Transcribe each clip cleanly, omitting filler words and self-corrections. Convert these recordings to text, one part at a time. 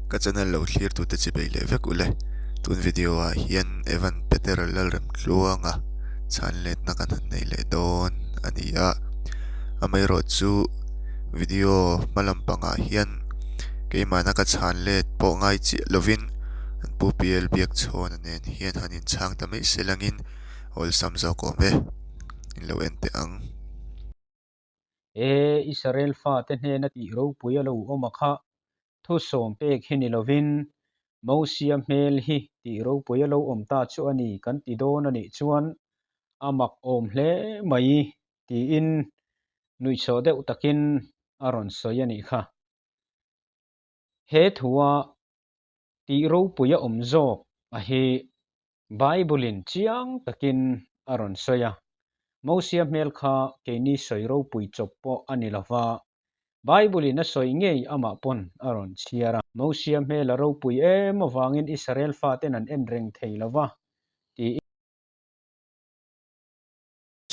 Ka channel lo thlir tute chi bei leh vek ule. Tun video ah hian Evan Peter Lalremtluanga chhan letna kan han nei leh dawn a ni a. Amaherawh chu video hma lampangah hian keimahna ka chhan let pawh ngai chiah lovin an Pu PL Biakchhawna nen hian han inchhang ta mai se langin awlsam zawk awm e. In lo en teh ang. E Israel fate hnena tih ropui a lo awm a kha, thu sawm pek hi ni lovin Mosia hmel hi tih ropui a lo awm ta chu a ni kan ti dawn a nih chuan a mak awm hle mai tiin nuihsawh deuh takin a rawn sawi a nih kha. He thua tih ropui a awm zawk a hi Bible-in chiang takin a rawn sawi a, Mosia hmel kha keini sawi ropui chawp pawh a ni lo va, Bible-in a sawi ngei amah pawn a rawn chhiar a. Mosia hmel a ropui em avangin Israel faten an en reng thei lo va, tiin.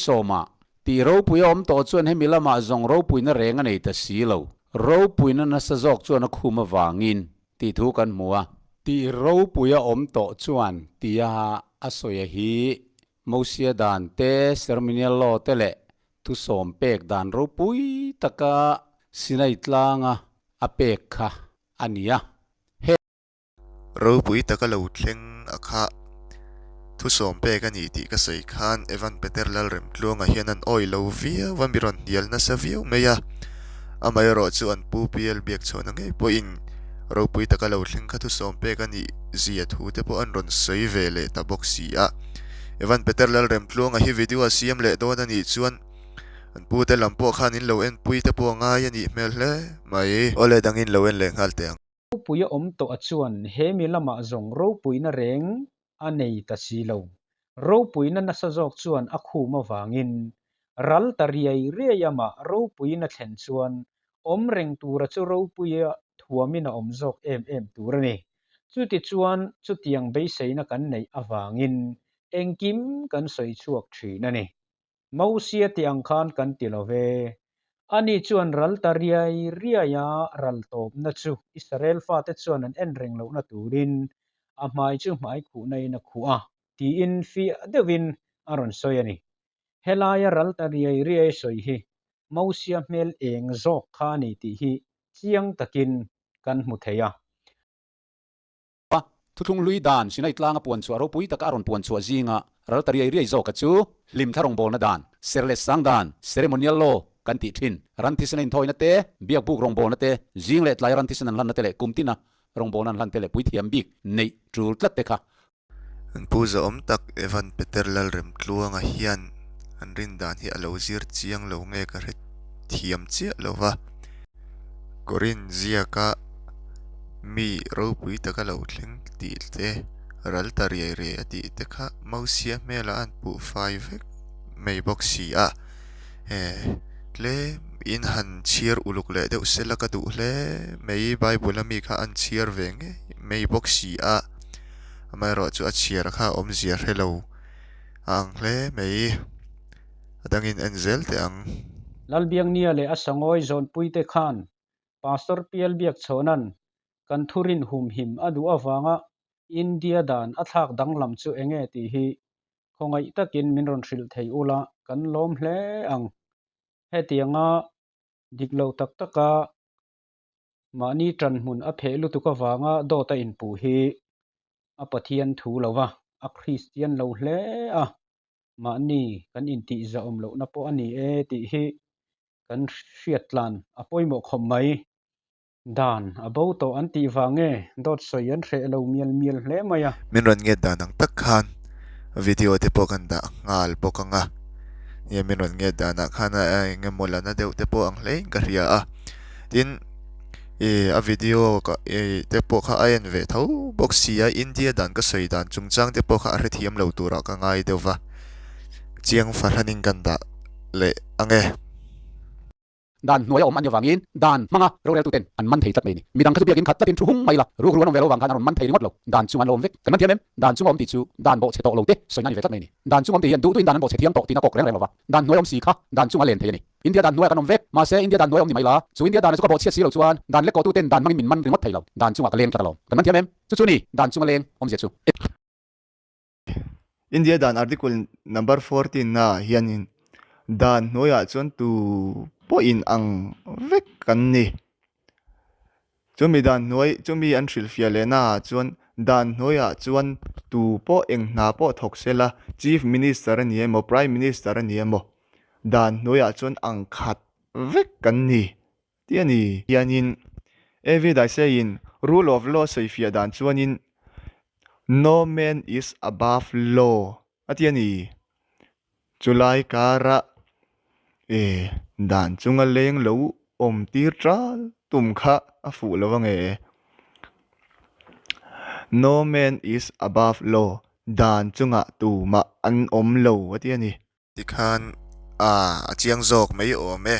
Sawma, tih ropui a awm tawh chuan hemi lamah zawng ropuina reng a nei ta si lo. Ropuina nasa zawk chuan a khum avangin tih thu kan hmu a. Tih ropui a awm tawh chuan tia a sawi a hi Mosia dan te, ceremonial law te leh thusawm pek dan ropui taka Sinai tlanga a pek kha a ni a. He. Ropui taka lo thleng a kha thusawm pek a ni tih ka sawi khan Evan Peter Lalremtluanga hian an awih lo viau a, mi rawn hnial nasa viau mai a. Amaherawh chu an pu PL Biakchhawna ngei pawhin ropui taka lo thleng kha thusawm pek a nih zia thu te pawh an rawn sawi ve leh ta bawk si a. Evan Peter Lalremtluanga hi video a siam leh dawn a nih chuan an pu te lam pawh khan in lo enpui te pawh a ngai a nih hmel hle mai. Awle dangin lo en leh nghal teh ang. Ropui a awm tawh a chuan he mi lamah zawng ropuina reng a nei ta si lo. Ropuina nasa zawk chuan a khum avangin ral ta riai riai amah ropuina thlen chuan awm reng tura chu ropuia thuamin a awm zawk em em tur a ni. Chutichuan chutiang beiseina kan neih avangin engkim kan sawi chhuak thin a ni. Mosia tih ang khan kan ti lo ve. Ani chuan ral ta riai riai a, ral tawpna chu Israel fate chuan an en reng lohna turin a hmai chu hmai khuhna in a khuh a, tiin fiah deuhin a rawn sawi a ni. Helaia ral ta riai riai sawi hi Mosia hmel eng zawk kha a ni tih hi chiang takin kan hmu thei a. A, thuthlung hlui dan Sinai tlanga puan chhuah ropui taka a rawn puan chhuah zinga ral ta riai riai zawka chu hlim thla rawngbawlna dan, ser leh sang dan, ceremonial law, kan tih thin. Ran thisen a inthawina te, biakbuk rawngbawlna te, zing leh tlai ran thisen an hlanna te leh kum tina rawngbawlna an hlan te leh puithiam bik neih tul tlat te kha. An pu zahawm tak Evan Peter Lalremtluanga hian an rin dan hi a lo zir chiang lo nge ka hre thiam chiah lo va. Korin ziaka mi ropui taka lo thleng tih te, ral ta riai riai a tih te kha Mosia hmelah an puh fai vek mai bawk si a. He tlem in han chhiar uluk leh deuh sela ka duh hle mai, Bible a mi kha an chhiar ve ngei mai bawk si a, amaherawh chu a chhiar kha a awmzia hre lo a ang hle mai. A dangin en zel teh ang. Lalbiangnia leh a sangawi zawnpuite khan Pastor Pial Biakchhawna'n kan thurin humhim a duh avanga India dan a thlak danglam chu enge tih hi khawngaih takin min rawn hrilh thei ula kan lawm hle ang. Hetianga dik lo tak taka mahni ṭanhmun a pheh lutuk avanga dawt a inpuh hi a Pathian thu lo va, a Kristian lo hle a. mahni kan intihzahawm lohna pawh a ni e tih hi kan hriat tlan a pawimawh khawp mai. Dan a bo tawh an tih vang nge dawt sawi an hreh lo mial mial hle mai a. Min rawn nget dan ang tak khan video te pawh kan dah nghal bawk ang a, nia min rawn nget danah khan a eng emaw la na deuh te pawh ang hlein ka hria a, tin Ih a video ka ih te pawh kha a en ve tho bawk si a, India dan ka sawi dan chungchang te pawh kha a hrethiam lo turah ka ngai deuh va, chiang fahranin kan dah leh ang e. Dan hnuaia awm an nih avangin dan hmanga roreltuten an man thei tlat mai a ni. Midang kha chu biakin khat tlatin thu hung mai la, rukru an awm ve lo vang khan an rawn man thei ringawt lo. Dan chung an lo awm vek. Kan man thiam em? Dan chung a awm tih chu dan bawhchhe tawh lo te sawina a ni ve tlat mai a ni. Dan chung awm tih hian duh duhin dan an bawhchhe thiang tawh tihna kawk reng reng lo va, dan hnuai awm si kha dan chung a len thei a ni. India dan hnuaiah kan awm vek. Mahse, India dan hnuai awm ni mai la, chu India dan a chu ka bawhchhiat si lo chuan dan lek kawhtuten dan hmangin min man ringawt thei lo. Dan chungah ka leng tlat alawm. Kan man thiam em? Chu chu ni, dan chunga leng awmzia chu. India dan article number 14 na ah hianin dan hnuaiah chuan tu pawhin ang vek kan ni. Chumi dan hnuai chumi an hrilhfiah leh na ah chuan dan hnuaiah chuan tu pawh eng hna pawh thawk se la Chief Minister a ni emaw Prime Minister a ni emaw dan hnuaiah chuan ang khat vek kan ni. Ti a ni. Hianin AV Daiseiin Rule of Law sawifiah dan chuanin No man is above law a ti a ni. Chulai kara e dan chunga leng lo awm tir tal tum kha a fuh lo ange. No man is above law, dan chungah tumah an awm lo a ti a ni. Tikhan a a chiang zawk mai awm e.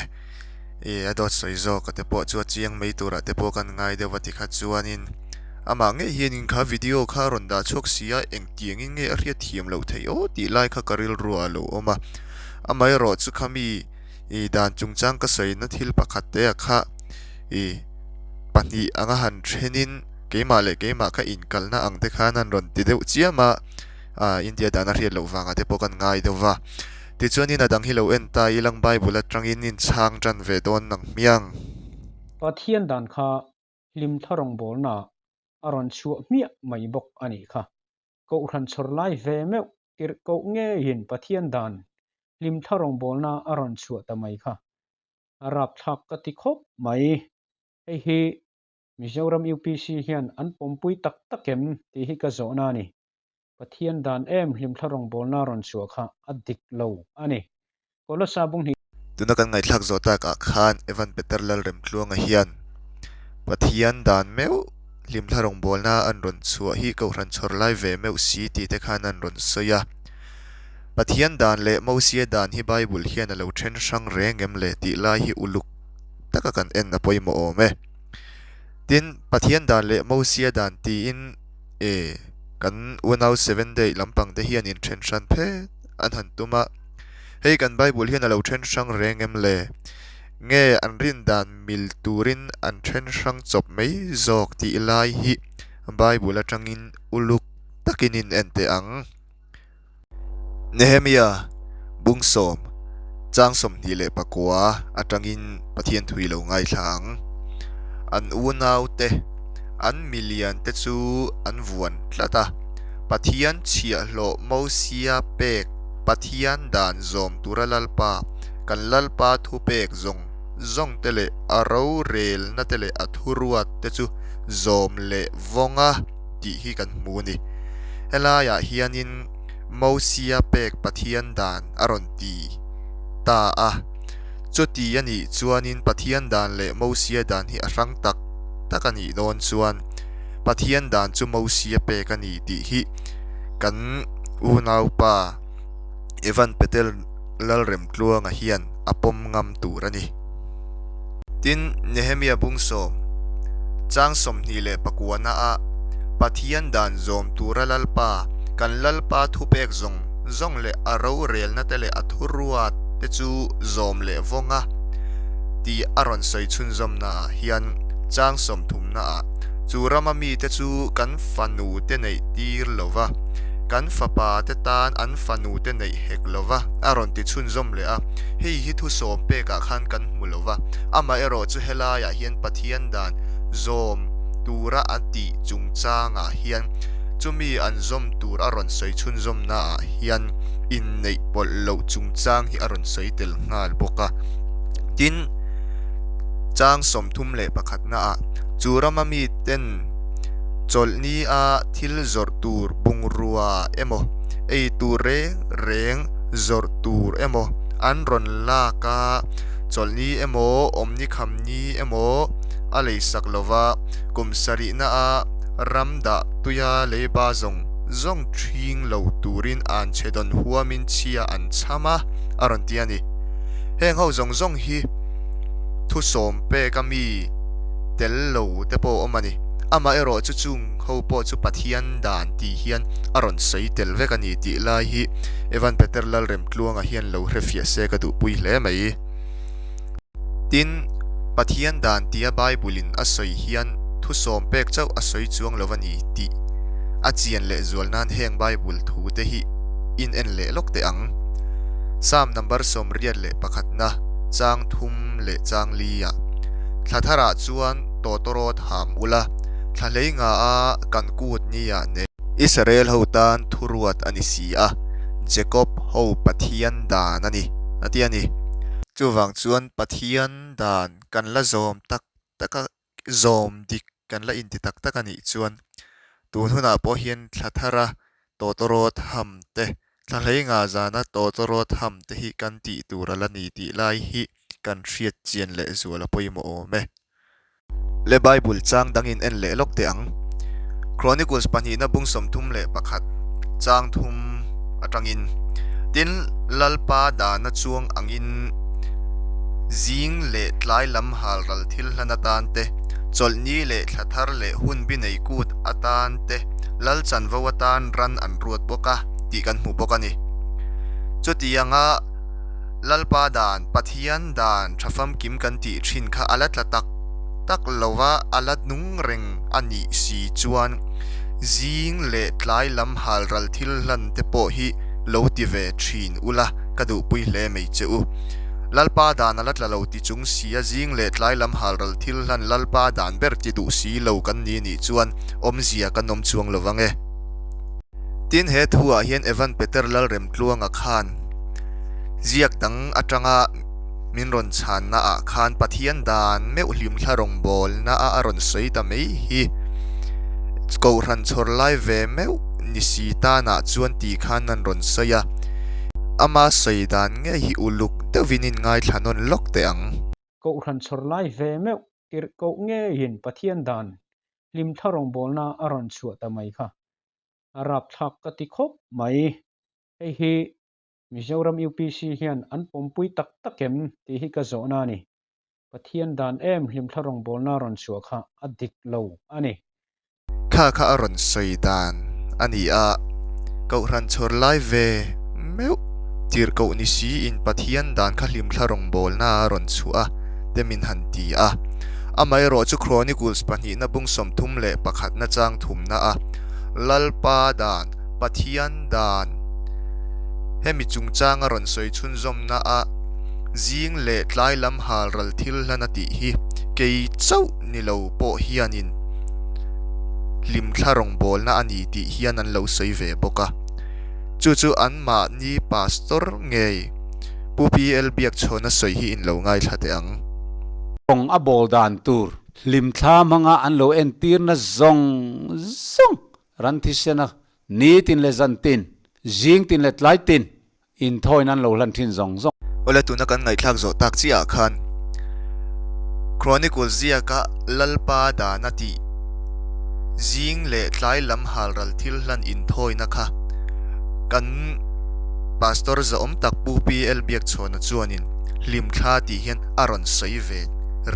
I a dawt sawi zawk a te pawh chu a chiang mai turah te pawh kan ngai deuh a tikha chuanin amah ngei hianin kha video kha a rawn dah chhuak si a, engtiangin nge a hriat thiam loh theih aw tih lai kha ka rilru ah a lo awm a. Amaherawh chu kha mi i dan chungchang ka sawina thil pakhat te ah kha i pahnih anga han thenin keimah leh keimah ka inkalna ang te khan an rawn ti deuh chiam a. Ah, India dan a hriat loh vangah te pawh kan ngai deuh va. Tichuanin a dang hi lo en ta ilang Bible atangin in chhang tan ve dawn nang hmiang. Pathian dan kha hlimthla rawngbawlnaah a rawn chhuah hmiah mai bawk a nih kha. Kohhran chhawr lai ve meuh tirh koh ngeiin Pathian dan hlimthla rawngbawlna a rawn chhuah ta mai kha a rapthlak ka ti khawp mai. Hei hi Mizoram UPC hian an pawmpui tak tak em tih hi ka zawhna a ni. Pathian dan em hlimthla rawngbawlna rawn chhuah kha a dik lo a ni. Kolosa bung hnih. Tuna kan ngaihthlak zawh takah khan Evan Peter Lalremtluanga hian Pathian dan meuh hlimthla rawngbawlna an rawn chhuah hi Kohhran chhawr lai ve meuh si tih te khan an rawn sawi a. Pathian dan leh Mosia dan hi Bible hian a lo then hrang reng em le tih lai hi uluk taka kan en a pawimawh awm e. Tin, Pathian dan leh Mosia dan tiin e kan unau Seven Day lampang te hian inthen hran phet an han tum a. Hei kan Bible hian a lo then hrang reng em le? Nge an rin dan mil turin an then hrang chawp mai zawk tih lai hi Bible atangin uluk takin in en teh ang. Nehemia bung sawm, chang 29 atangin Pathian thui lo ngaithla ang. An unaute, an milian te chu an vuan tlat a, Pathian chhiahhlawh Mosia pek Pathian dan zawm tura Lalpa, kan Lalpa thupek zawng zawng te leh a rorelna te leh a thuruat te chu zawm leh vawng a. tih hi kan hmu a ni. Helaiah hianin Mosia pek Pathian dan a rawn ti ta a. Chuti a nih chuanin Pathian dan leh Mosia dan hi a hrang tak tak a nih dawn chuan Pathian dan chu Mosia pek a ni tih hi kan unaupa Evan Petel Lalremtluanga hian a pawm ngam tur a ni. Tin, Nehemia bung sawm, chang 29 ah Pathian dan zawm tura Lalpa, kan Lalpa thupek zawng zawng leh a rorelna te leh a thuruat te chu zawm leh vawng a tih a rawn sawi chhunzawmna ah hian chang 30 ah chu rama mite chu kan fanu te neih tir lo va, kan fapa te tan an fanu te neih hek lo va a rawn ti chhunzawm leh a. Hei hi thusawm pekah khan kan hmu lo va, amaherawh chu helaiah hian Pathian dan zawm tura a tih chungchangah hian chumi an zawm tur a rawn sawi chhunzawmnaah hian inneih pawlh loh chungchang hi a rawn sawi tel nghal bawk a. Tin, chang 31 naah chu rama miten chawlhni a thil zawrh tur bungrua emaw ei tur reng reng zawrh tur emaw an rawn lak a, chawlhni emaw awmni khamni emaw a leisak lova, kum sarihna a ram dah tuia leiba zawng zawng ṭhing lo turin an chhe dawn huamin chhia an chham a, a rawn ti a ni. Heng ho zawng zawng hi Thusawm pek a mi tel lo te pawh a awm a ni. Amaherawh chu chung ho pawh chu Pathian dan tih hian a rawn sawi tel vek a ni tih lai hi Evan Peter Lalremtluanga hian lo hrefiah se ka duhpui hle mai. Tin, Pathian dan tia Bible-in a sawi hian thusawm pek chauh a sawi chuang lo a ni tih a chian lehzual nan heng Bible thu te hi in en leh lawk teh ang. Psalm number 81na chang thum leh chang li ah, Thla tharah chuan tawtawrawt ham ula, thla hlei nga a kan kut ni ah nen. Israel ho tan thuruat a ni si a, Jacob ho Pathian dan a ni, a ti a ni. Chuvang chuan Pathian dan kan la zawm tak tak a, zawm dik kan la inti tak tak a nih chuan tun hunah pawh hian thla thara tawtawrawt ham te, thla hleinga zana tawtawrawt ham te hi kan tih tur a la ni tih lai hi kan hriat chian lehzual a pawimawh awm e. Le Bible chang dangin en leh lawk teh ang. Chronicles pahnihna bung 31 chang thum atangin, Tin, Lalpa dana chuang angin zing leh tlai lam halral thil hlan atan te, chawlhni leh thla thar leh hun bi nei kut atan te, lal chanvo atan ran an ruat bawk a tih kan hmu bawk a ni. Chutianga. Lalpa dan, Pathian dan tha famkim kan tih thin kha a la tla tak tak lo va, a la nung reng a nih si chuan zing leh tlai lam halral thil hlan te pawh hi lo ti ve thin ula ka duhpui hle mai che u. Lalpa dan a la tla lo ti chung si a, zing leh tlai lam halral thil hlan Lalpa dan ber ti duh si lo kan ni nih chuan awmzia kan awm chuang lo vang e. Tin, he thuah hian Evan Peter Lalremtluanga khan ziak dang atanga min rawn chhanna ah khan Pathian dan meuh hlimthla rawngbawlna a a rawn sawi ta mai hi Kohhran chhawr lai ve meuh ni si tanah chuan ti khan an rawn sawi a, ama sawi dan ngei hi uluk deuhin in ngaithla nawn lawk teh ang. Kohhran chhawr lai ve meuh tirhkoh ngeiin Pathian dan hlimthla rawngbawlna a rawn chhuah ta mai kha a rapthlak ka ti khawp mai. Hei hi Mizoram UPC hian an pawmpui tak tak em tih hi ka zawhna a ni. Pathian dan em hlimthla rawngbawlna a rawn chhuah kha a dik lo a ni. Kha kha a rawn sawi dan a ni a, Kohhran chhawr lai ve meuh tirhkoh ni siin Pathian dan kha hlimthla rawngbawlna a rawn chhuah a te min han ti a. Amaherawh chu Chronicles pahnihna bung 31 na chang thumna a Lalpa dan, Pathian dan hemi chungchang a rawn sawi chhunzawmna a zing leh tlai lam halral thil hlan a tih hi kei chauh ni lo pawh hianin hlimthla rawngbawlna a ni tih hian an lo sawi ve bawk a. Chu chu anmahni pastor ngei Pu PL Biakchhawna sawi hi in lo ngaithla teh ang. Rawng a bawl dan tur hlimthla hmanga an lo entirna zawng zawng ran thisena nitin leh zantin, zingtin leh tlaitin Inthawiin an lo hlan thin zawng zawng. Awle tuna kan ngaihthlak zawh tak chiah ah khan Chronicles ziaka Lalpa dana tih zing leh tlai lam halral thil hlan inthawina kha kan Pastor zahawm tak Pu PL Biakchhawna chuanin hlimthla tih hian a rawn sawi ve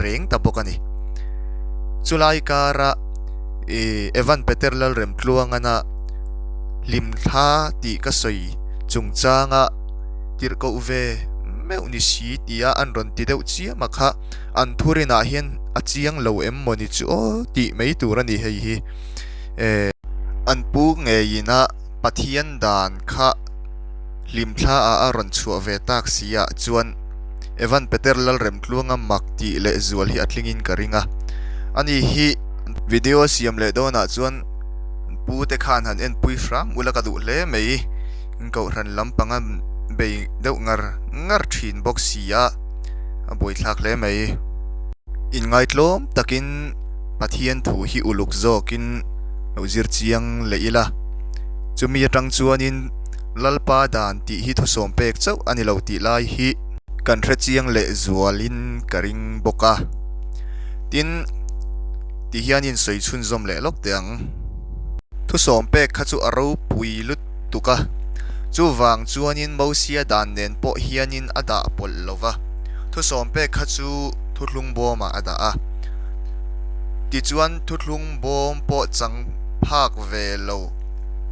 reng ta bawk a ni. Chulai kara Evan Peter Lalremtluangana Hlimthla tih ka sawi chungchanga tirhkoh ve meuh ni si tia an rawn ti deuh chiam a kha an thurinah hian a chiang lo em maw ni chu aw tih mai tur a ni hei hi. Eh. An pu ngeiin a Pathian dan kha hlimthla ah a rawn chhuah ve tak si ah chuan Evan Peter Lalremtluanga mak tih leh zual hi a tlingin ka ring a. Ani hi video siam leh dawnah chuan Pu te khan han enpui hram ula ka duh hle mai. Kohhran lampang a bei deuh ngar ngar thin bawk si a, a buaithlak hle mai. Inngaitlawm takin Pathian thu hi uluk zawkin lo zir chiang leh ila. Chumi atang chuanin Lalpa dan tih hi thusawm pek chauh a ni lo tih lai hi kan hre chiang leh zualin ka ring bawk a. Tin. Ti hian in sawi chhunzawm leh lawk teh ang. Thusawm pek kha chu a ropui lutuk a, chuvang chuanin Mosia dan nen pawh hianin a dah pawlh lo va. Thusawm pek kha chu Thuthlung bawmah a dah a. Tichuan Thuthlung bawm pawh chang phak ve lo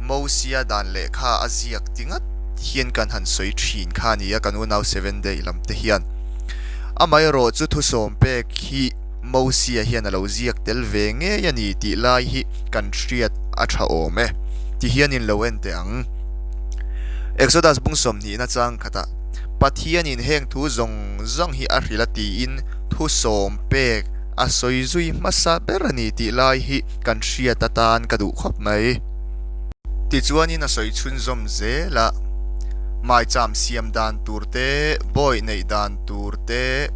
Mosia dan lehkha a ziak ti ngat hian kan han sawi thin kha a ni a, kan unau Seven Day lam te hian. Amaherawh chu thusawm pek hi Mosia hian a lo ziak tel ve ngei a ni tih lai hi kan hriat a tha awm e. Ti hian in lo en teh ang. Exodus bung sawmhnihna chang khatah Pathianin heng thu zawng zawng hi a hrilh a tiin thusawm pek a sawi zui hmasa ber a ni tih lai hi kan hriat atan ka duh khawp mai. Tichuanin a sawi chhunzawm zel a, maicham siam dan tur te, bawi neih dan tur te,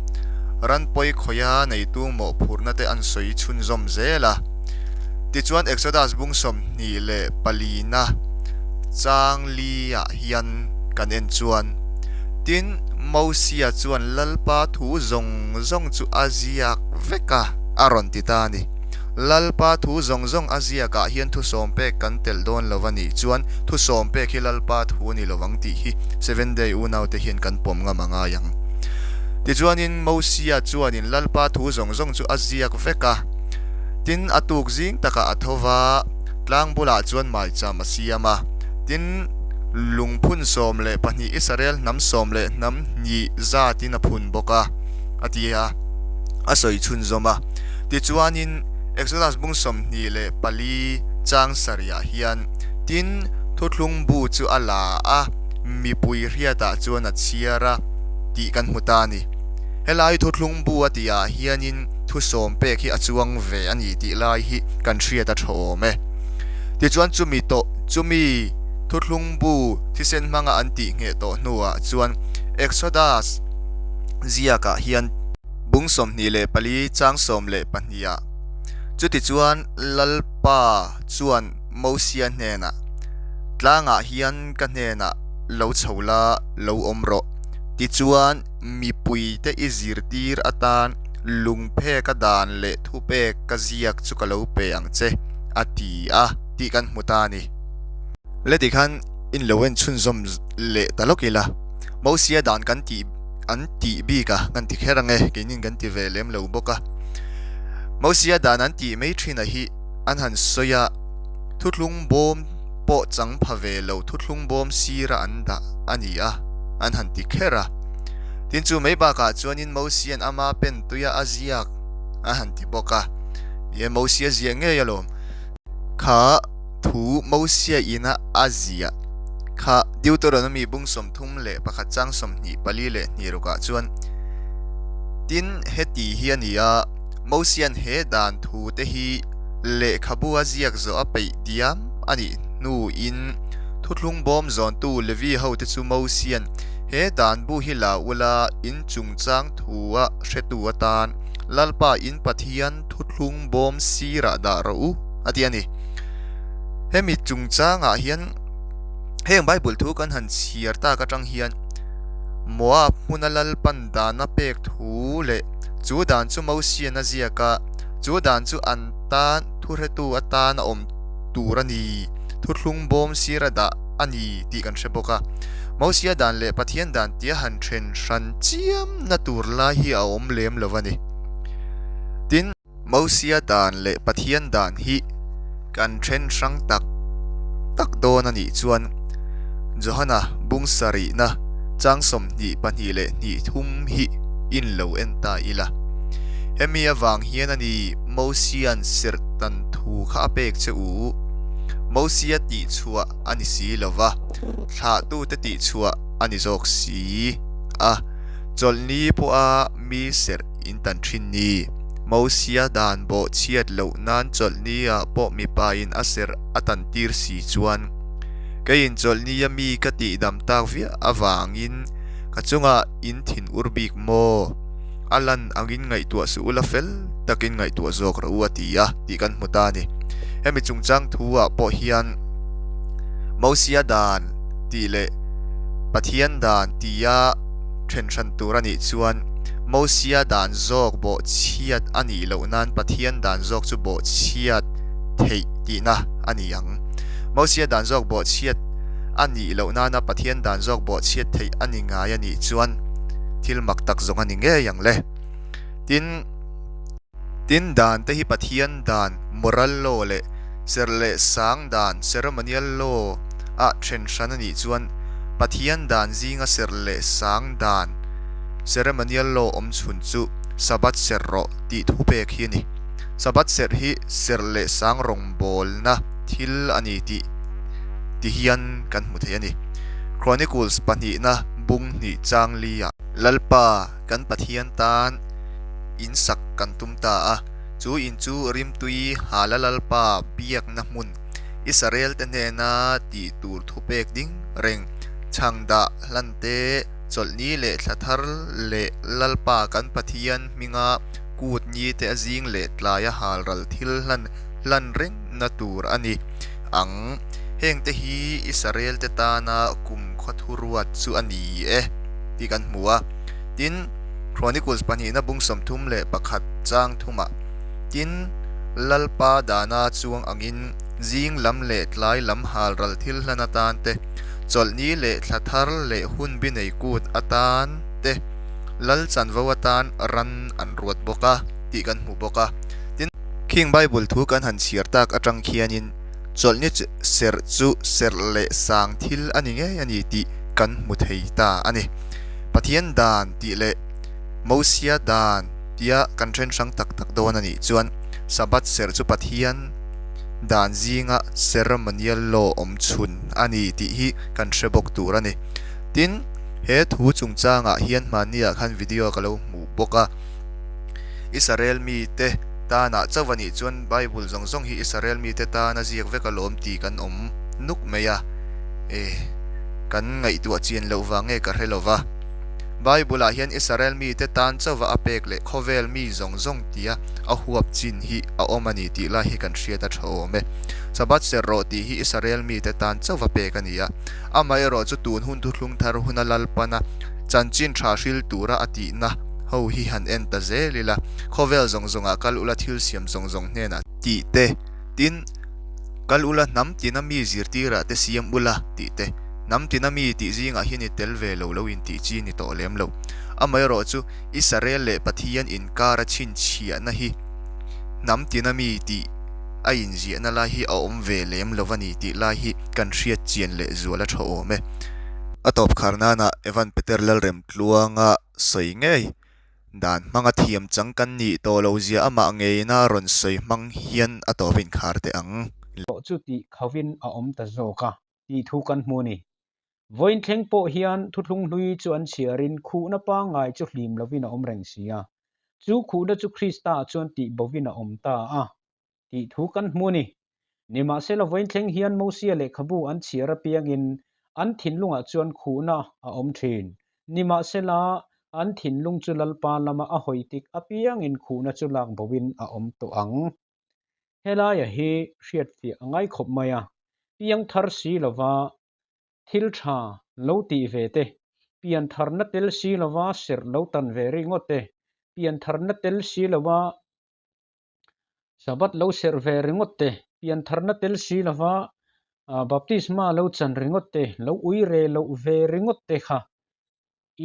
ran pawi khawia neitu mawhphurhna te an sawi chhunzawm zel a. Tichuan Exodus bung 24 na chang li ah hian kan en chuan, Tin, Mosia chuan Lalpa thu zawng zawng chu a ziak vek a, a rawn ti ta a ni. Lalpa thu zawng zawng a ziakah hian thusawm pek kan telh dawn lo a nih chuan thusawm pek hi Lalpa thu a ni lo ang tih hi Seven Day unaute hian kan pawm ngam a ngai ang. Tichuanin Mosia chuanin Lalpa thu zawng zawng chu a ziak vek a, tin a tuk zing takah a tho va, tlang bulah chuan maicham a siam a, tin lungphun 12 Israel hnam sawm leh hnam hnih zatin a phun bawk a, a ti a, a sawi chhunzawm a. Tichuanin, Exodus bung 24 chang sarihah hian, Tin, thuthlung bu chu a la a, mipui hriatah chuan a chhiar a, tih kan hmu ta a ni. Helai thuthlung bu a tihah hianin thusawm pek hi a chuang ve a ni tih lai hi kan hriat a tha awm e. Tichuan chumi tawh, chumi thuthlung bu thisen hmanga an tih ngheh tawh hnuah chuan Exodus ziakah hian, Bung 24 chang 12 ah chutichuan Lalpa chuan Mosia hnenah, Tlangah hian ka hnenah lo chho la, lo awm rawh. Tichuan mipuite i zirtir atan lungpheka dan leh thupek ka ziak chu ka lo pe ang che, a ti a tih kan hmu ta a ni. Le tikhan in lo en chhunzawm leh ta lawk ila, Mosia dan kan tih an tih bik a, kan ti kher ang e, keinin kan ti ve lem lo bawk a. Mosia dan an tih mai thin a hi an han sawi a, thuthlung bawm pawh chang pha ve lo thuthlung bawm sira an dah a ni a, an han ti kher a. Tin chu mai bakah chuanin Mosia'n ama pen tuia a ziak a han ti bawk a, ni e Mosia ziah ngei alawm. Kha thu Mosia ina a ziah kha Deuteronomy bung 31 chang 24 leh hnih rukah chuan, Tin, heti hi a ni a, Mosia'n he dan thu te hi lehkhabu a ziak zawh a peih diam a nih hnuin thuthlung bawm zawntu Levi hote chu Mosia'n he dan bu hi la ula in chungchang thu a hretu atan Lalpa in Pathian thuthlung bawm sirah dah rawh u a ti a ni. Hemi chungchangah hian heng Bible thu kan han chhiar tak atang hian Moab hmuna Lalpan dana pek thu leh chu dan chu Mosian a ziak a, chu dan chu an tan thuhretu atan a awm tur a ni, thuthlung bawm sira dah a ni tih kan hre bawk a. Mosia dan leh Pathian dan tia han then hran chiamna tur lai hi a awm lem lo a ni. Tin. Mosia dan leh Pathian dan hi kan then hrang tak tak dawn a nih chuan Johana bung sarihna chang 22 leh hnih thum hi in lo en ta ila. Hemi avang hian a ni Mosia'n serhtan thu kha a pek che u. Mosia tihchhuah a ni si lo va, thlahtute tihchhuah a ni zawk si a. Chawlhni pawha mi serh in tan thin ni. Mosia dan bawh chhiat loh nan chawlhni ah pawh mipa in a serh a tan tir si chuan, Keiin chawlhni a mi ka tih dam tak viah avangin ka chungah in thin ur bik maw? A lan angin ngaihtuah suh ula fel takin ngaihtuah zawk rawh u a ti a tih kan hmu ta a ni. Hemi chungchang thu ah pawh hian Mosia dan tih leh Pathian dan tia then hran tur a nih chuan Mosia dan zawk bawhchhiat a nih loh nan Pathian dan zawk chu bawhchhiat theih tihna a ni ang. Mosia dan zawk bawhchhiat a nih loh nana Pathian dan zawk bawhchhiat theih a ni ngai a nih chuan thil mak tak zawng a ni ngei ang le. Tin, tin dan te hi Pathian dan, moral law, leh serh leh sang dan, ceremonial law, ah then hran a nih chuan Pathian dan zinga serh leh sang dan, ceremonial law, awm chhun chu Sabbath serh rawh tih thu pek hi a ni. Sabbath serh hi serh leh sang rawngbawlna thil a ni tih ti hian kan hmu thei a ni. Chronicles pahnihna bung hnih chang li ah. Lalpa kan Pathian tan in sak kan tum ta a, chu in chu rimtui hala Lalpa biakna hmun Israel te hnena tih tur thupek ding reng chhang dah hlan te, chawlhni leh thla thar leh Lalpa kan Pathian hminga kut ni te a zing leh tlaia halral thil hlan hlan rengna tur a ni ang. Heng te hi Israel te tana kum khawthu ruat chu a ni e tih kan hmu a. Tin, Chronicles pahnihna bung 31 chang thumah, Tin, Lalpa dana chuang angin zing lam leh tlai lam halral thil hlan atan te, chawlhni leh thla thar leh hun bi nei kut atan te, lal chanvo atan ran an ruat bawk a tih kan hmu bawk a. Tin, khing Bible thu kan han chhiar tak atang khianin chawlhni serh chu serh leh sang thil a ni ngei a ni tih kan hmu thei ta a ni. Pathian dan tih leh Mosia dan tia kan then hrang tak tak dawn a nih chuan Sabbath serh chu Pathian dan zinga ceremonial law awm chhun a ni tih hi kan hre bawk tur a ni. Tin, he thu chungchangah hian hmanniah khan video ka lo hmuh bawk a. Israel mite tanah chauh a nih chuan Bible zawng zawng hi Israel mite tana ziak vek alawm tih kan awm nuk mai a. E, kan ngaihtuah chian loh vang nge ka hre lo va. Bible ah hian Israel mite tan chauh a pek leh khawvel mi zawng zawng tia a huap chin hi a awm a ni tih lai hi kan hriat a tha awm e. Sabbath serh rawh tih hi Israel mite tan chauh a pek a ni a. Amaherawh chu tun hun thuthlung thar huna Lalpana chanchin tha hril tura a tihna ho hi han en ta zel ila, khawvel zawng zawngah kal ula thil siam zawng zawng hnenah tih te, tin, kal ula hnam tina mi zirtirah te siam ula tih te, hnam tina mi tih zingah hian i tel ve lo lo intih chi ni tawh lem lo. Amaherawh chu Israel leh Pathian inkara chhinchhiahna hi hnam tina mi tih a inziahna lai hi a awm ve lem lo a ni tih lai hi kan hriat chian leh zual a tha awm e. A tawp khar nana Evan Peter Lalremtluanga sawi ngei dan hmanga thiam chang kan nih tawh lo zia amah ngeina rawn sawi hmang hian a tawp inkhar teh ang. Tawh chu tih khovin a awm ta zawk a tih thu kan hmu a ni. Vawiin thleng pawh hian thuthlung hlui chu an chhiarin khuhna pangngai chu hlim lovin a awm reng si a. Chu khuhna chu Krista ah chuan tih bovin a awm ta a tih thu kan hmu a ni. Nimahsela vawiin thleng hian Mosia lehkhabu an chhiar apiangin an thinlungah chuan khuhna a awm thin. Nimahsela an thinlung chu Lalpa lama a hawi tik apiangin khuhna chu lak bovin a awm tawh ang. Helaia hi hriatfiah a ngai khawp mai a, piang thar si lova thil tha lo tih ve te, pian tharna tel si lova serh lo tan ve ringawt te, pian tharna tel si lova Sabbath lo serh ve ringawt te, pian tharna tel si lova baptisma lo chan ringawt te, lo ui re loh ve ringawt te kha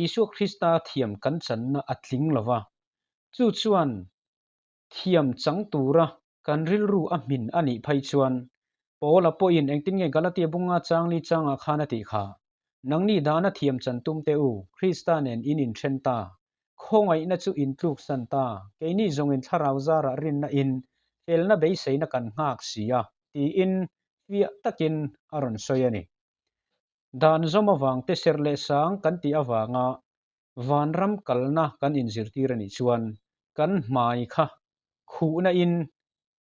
Isua Krista thiam kan channa a tling lova, chu chuan thiam chang tura kan rilru a hmin a nih phei chuan Paula pawhin engtin nge Galatia bunga changli changah khan a tih kha, Nangni dana thiam chan tum teh u, Krista nen in inthen ta, khawngaihna chu in tluksan ta, keini zawngin thlarau zarah rinna in felna beiseina kan nghak si a, tiin fiah takin a rawn sawi a ni. Dan zawm avang te serh leh sang kan tih avanga Vanram kalna kan inzirtir a nih chuan kan hmai kha khuhna in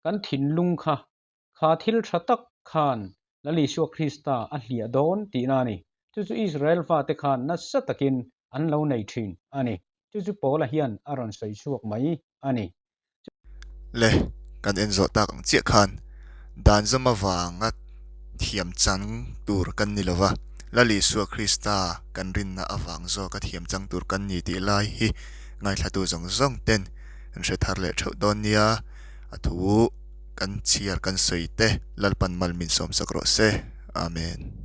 kan thinlung kha kha thil tha tak khan Lal Isua Krista a hliah dawn tihna a ni. Chu chu Israel fate khan nasa takin an lo nei thin a ni. Chu chu Paula hian a rawn sawi chhuak mai a ni. Le, kan en zawh tak ang chiah khan dan zawm avanga thiam chang tur kan ni lova, Lal Isua Krista kan rinna avang zawka thiam chang tur kan ni tih lai hi ngaithlatu zawng zawng ten kan hre thar leh theuh dawn nia, a thu kan chhiar kan sawi te Lalpan mal min sawmsak rawh se. Amen.